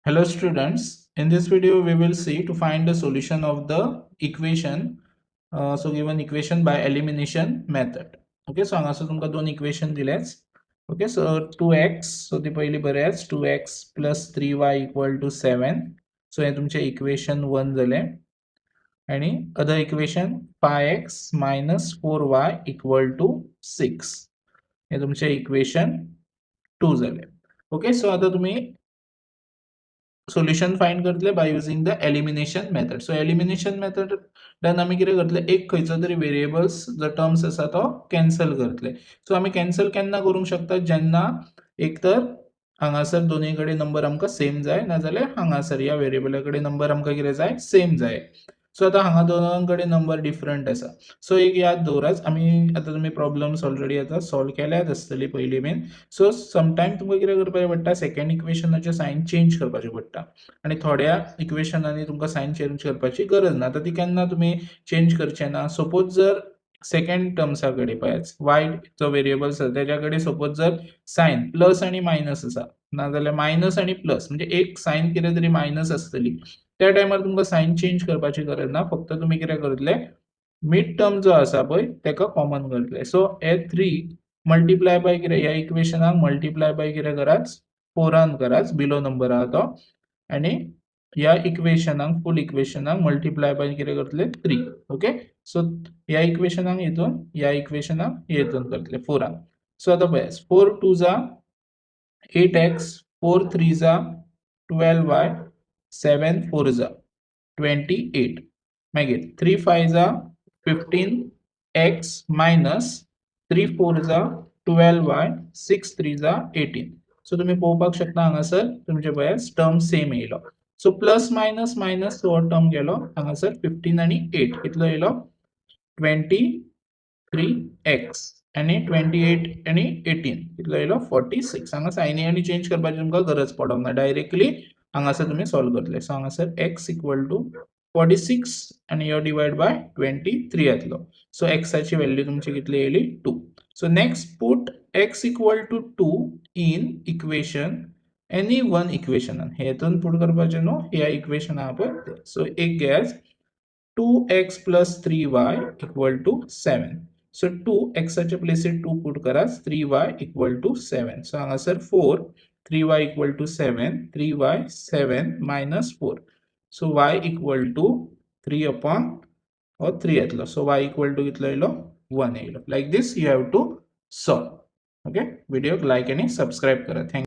Hello students, in this video we will see to find the solution of the equation. So given equation by elimination method. Okay, so हांगासर तुमकां दोन equation दिल्याच. Okay, so 2x, so ती पयली बरयात, 2x plus 3y equal to 7. So हें तुमचें equation 1 जालें आनी other equation 5x minus 4y equal to 6. हें तुमचें इक्वेशन 2 जालें. ओके, सो आतां तुमी सोल्युशन फायंड करतले by using the elimination method. So elimination method done आमी कितें करतले, एक खंयचो तरी वेरिएबल्स जो टर्म्स आसा तो कॅन्सल करतले. सो आमी कॅन्सल केन्ना करूंक शकता? जेन्ना एक तर हांगासर दोनूय कडेन नंबर आमकां सेम जाय, नाजाल्यार हांगासर ह्या वेरिएबला कडेन नंबर आमकां कितें जाय, सेम जाय. सो आतां हांगा दोनां कडेन नंबर डिफरंट आसा. सो एक याद दवरात, आमी आतां तुमी प्रॉब्लम्स ऑलरेडी आतां सॉल्व केल्यात आसतली पयलीं बीन. सो समटायम तुमकां कितें करपाचें पडटा, सेकंड इक्वेशनाचें सायन चेंज करपाचें पडटा आनी थोड्या इक्वेशनांनी तुमकां सायन चेंज करपाची गरज ना. आतां ती केन्ना तुमी चेंज करचे ना? सपोज जर सेकंड टर्म्सा कडेन पळयात, वाय जो वेरिएबल आसा तेज्या कडेन सपोज जर सायन प्लस आनी मायनस आसा, नाजाल्यार मायनस आनी प्लस, म्हणजे एक सायन कितें तरी मायनस आसतली, त्या टायमार तुमकां सायन चेंज करपाची गरज ना. फक्त तुमी कितें करतले, मिड टर्म जो आसा पळय तेका कॉमन करतले. सो हे थ्री मल्टिप्लाय बाय कितें, ह्या इक्वेशनाक मल्टिप्लाय बाय कितें करात, फोरान करात, बिलो नंबर आहा तो, आनी ह्या इक्वेशनाक, फूल इक्वेशनाक मल्टिप्लाय बाय कितें करतले, थ्री. ओके, सो ह्या इक्वेशनाक हितून, ह्या इक्वेशनाक हितून करतले फोरान. सो आतां पळयात, 4 2 za 8x, 4 3 za 12y, 7 4 za 28. मागीर 3 5 za 15x minus 3 4 za 12y, 6 3 za 18. So तुमी पळोवपाक शकता, हांगासर तुमचे पळयात टर्म सेम येयलो. सो प्लस मायनस मायनस हो टर्म गेलो. हांगासर 15 आनी एट कितलो येयलो? 23 एक्स. आनी 28 आनी 18 कितलो येयलो? 46. हांगा सायनी आनी चेंज करपाची तुमकां गरज पडोंक ना, डायरेक्टली हांगासर तुमी सॉल्व करतले. सो हांगासर एक्स इक्वल टू 46 आनी हो डिवायड बाय 23 येतलो. सो एक्साची व्हॅल्यू तुमची कितली येयली? To. So next, put x equal to 2 in equation, any one इक्वेशनान. हेतून पुट करपाचें न्हू, ह्या इक्वेशन आहा पळय. सो एक घेयात, 2x plus 3y equal to 7. So 2 एक्साच्या प्लेसीर to put करात, 3y equal to 7. So हांगासर 4 3y equal to 7, 3y 7 minus 4, so y equal to 3 upon हो थ्री येतलो. सो वाय इक्वल टू कितलो येयलो? वन येयलो. Like this you have to solve. Okay, व्हिडिओक लायक आनी subscribe करा. Thank.